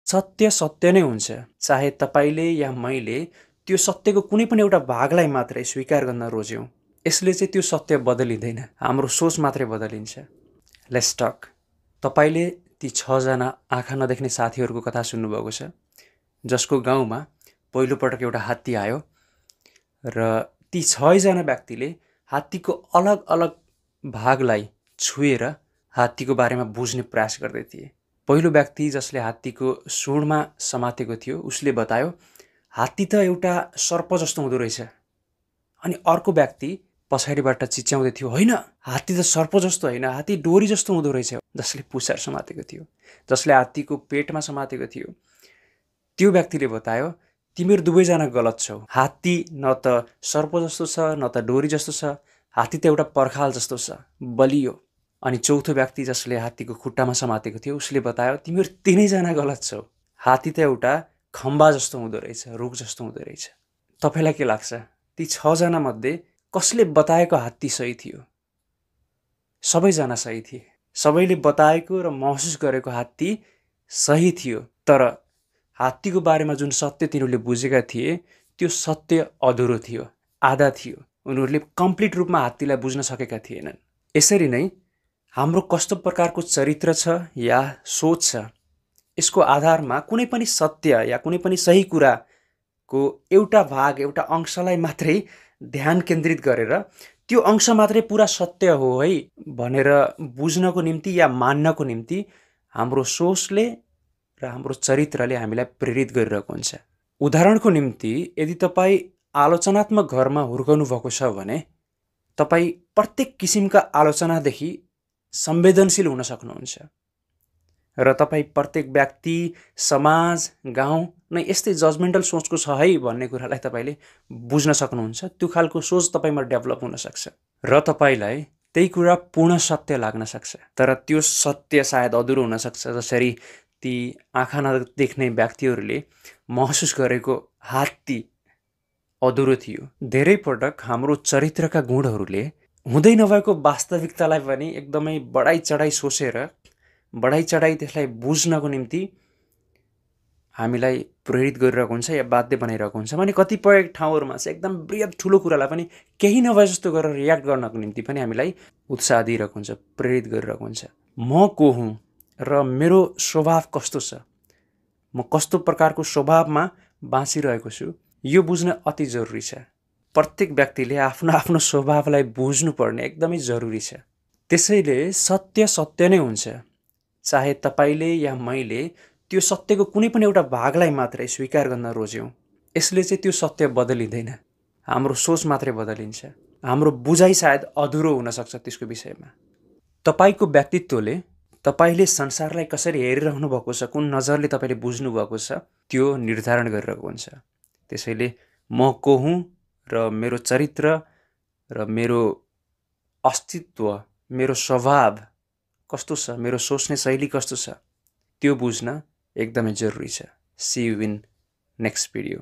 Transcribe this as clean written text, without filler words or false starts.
सत्य सत्य नै हुन्छ, चाहे तपाईले या मैले त्यो सत्यको कुनै पनि एउटा भागलाई मात्रै स्वीकार गर्न रोज्यौँ। यसले चाहिँ त्यो सत्य बदलिँदैन, हाम्रो सोच मात्रै बदलिन्छ। Let's talk. तपाईले ती 6 जना आँखा नदेख्ने साथीहरूको कथा सुन्नुभएको छ, जसको गाउँमा पहिलोपटक एउटा हात्ती आयो र ती 6 जना व्यक्तिले हात्तीको अलग अलग भागलाई छुएर हात्तीको बारेमा बुझ्ने प्रयास गर्दै थिए। पहिलो व्यक्ति जसले हात्तीको सुँडमा समातेको थियो उसले बतायो, हात्ती त एउटा सर्प जस्तो हुँदो रहेछ। अनि अर्को व्यक्ति पछाडिबाट चिच्याउँदै थियो, होइन, हात्ती त सर्प जस्तो होइन, हात्ती डोरी जस्तो हुँदो रहेछ। जसले पुच्छर समातेको थियो, जसले हात्तीको पेटमा समातेको थियो, त्यो व्यक्तिले बतायो, तिमीहरू दुवैजना गलत छौ। हात्ती न त सर्प जस्तो छ न त डोरी जस्तो छ, हात्ती त एउटा पर्खाल जस्तो छ, बलियो। अनि चौथो व्यक्ति जसले हात्तीको खुट्टामा समातेको थियो उसले बतायो, तिमीहरू तीनैजना गलत छौ, हात्ती त एउटा खम्बा जस्तो हुँदो रहेछ, रुख जस्तो हुँदो रहेछ। तपाईलाई के लाग्छ, ती 6 जना मध्ये कसले बताएको हात्ती सही थियो? सबैजना सही थिए। सबैले बताएको र महसुस गरेको हात्ती सही थियो, तर हात्तीको बारेमा जुन सत्य तिनीहरूले बुझेका थिए त्यो सत्य अधुरो थियो, आधा थियो। उनीहरूले कम्प्लिट रूपमा हात्तीलाई बुझ्न सकेका थिएनन्। यसरी नै हाम्रो कस्तो प्रकारको चरित्र छ या सोच छ, यसको आधारमा कुनै पनि सत्य या कुनै पनि सही कुराको एउटा भाग, एउटा अंशलाई मात्रै ध्यान केन्द्रित गरेर त्यो अंश मात्रै पुरा सत्य हो है भनेर बुझ्नको निम्ति या मान्नको निम्ति हाम्रो सोचले र हाम्रो चरित्रले हामीलाई प्रेरित गरिरहेको हुन्छ। उदाहरणको निम्ति यदि तपाईँ आलोचनात्मक घरमा हुर्कनु भएको छ भने तपाईँ प्रत्येक किसिमका आलोचनादेखि संवेदनशील हुन सक्नुहुन्छ र तपाईँ प्रत्येक व्यक्ति, समाज, गाउँ नै यस्तै जजमेन्टल सोचको छ है भन्ने कुरालाई तपाईँले बुझ्न सक्नुहुन्छ। त्यो खालको सोच तपाईँमा डेभलप हुन सक्छ र तपाईँलाई त्यही कुरा पूर्ण सत्य लाग्न सक्छ, तर त्यो सत्य सायद अधुरो हुन सक्छ। जसरी ती आँखा नदेख्ने व्यक्तिहरूले महसुस गरेको हात्ती अधुरो थियो। धेरै पटक हाम्रो चरित्रका गुणहरूले हुँदै नभएको वास्तविकतालाई पनि एकदमै बढाइ चढाइ सोचेर, बढाइ चढाइ त्यसलाई बुझ्नको निम्ति हामीलाई प्रेरित गरिरहेको हुन्छ या बाध्य बनाइरहेको हुन्छ। भने कतिपय ठाउँहरूमा चाहिँ एकदम बृहत ठुलो कुरालाई पनि केही नभए जस्तो गरेर रियाक्ट गर्नको निम्ति पनि हामीलाई उत्साह दिइरहेको हुन्छ, प्रेरित गरिरहेको हुन्छ। म को हुँ र मेरो स्वभाव कस्तो छ, म कस्तो प्रकारको स्वभावमा बाँचिरहेको छु, यो बुझ्न अति जरुरी छ। प्रत्येक व्यक्तिले आफ्नो आफ्नो स्वभावलाई बुझ्नुपर्ने एकदमै जरुरी छ। त्यसैले सत्य सत्य नै हुन्छ, चाहे तपाईले या मैले त्यो सत्यको कुनै पनि एउटा भागलाई मात्रै स्वीकार गर्न रोज्यौँ। यसले चाहिँ त्यो सत्य बदलिँदैन, हाम्रो सोच मात्रै बदलिन्छ। हाम्रो बुझाइ सायद अधुरो हुन सक्छ त्यसको विषयमा। तपाईको व्यक्तित्वले तपाईले संसारलाई कसरी हेरिरहनु भएको छ, कुन नजरले तपाईले बुझ्नु भएको छ, त्यो निर्धारण गरिरहेको हुन्छ। त्यसैले म को हुँ र मेरो चरित्र र मेरो अस्तित्व, मेरो स्वभाव कस्तो छ, मेरो सोच्ने शैली कस्तो छ, त्यो बुझ्न एकदमै जरुरी छ। See you in next video.